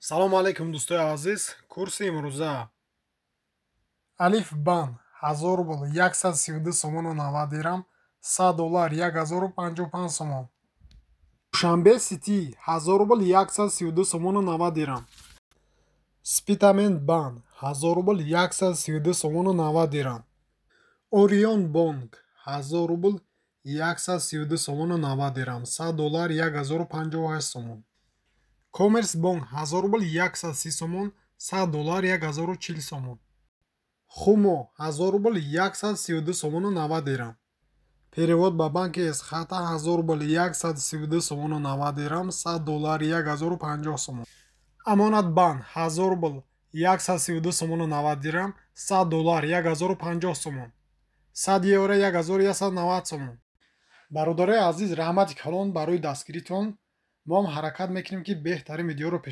Салому алайкум, дӯстои азиз. Курси имрӯза: Алиф Банк, 1000 рубл 132 сомону 90 дирам, 100 доллар 1055 сомон. Душанбе Сити, 1000 рубл 132 сомону 90 дирам. Спитамен Банк, 1000 рубл 132 сомону 90 дирам. Орион Бонк, 1000 рубл 132 сомону 90 дирам, 100 доллар 1058 сомон. Коммерс Бонк, 1000 рубл 130 сомон, 100 доллар 1040 сомон. Хумо, 1000 рубл 132 сомону 90 дирам. Перевод ба банки Эсхата, 1000 рубл 132 сомону 90 дирам, 100 доллар 1050 сомон. Амонатбанк, 1000 рубл 132 сомону 90 дирам, 100 доллар 1050 сомон, 100 евро 1190 сомон. Бародарои азиз, раҳмати калон барои дастгиритон. Мо ҳам ҳаракат мекунем, ки беҳтарин видеоро.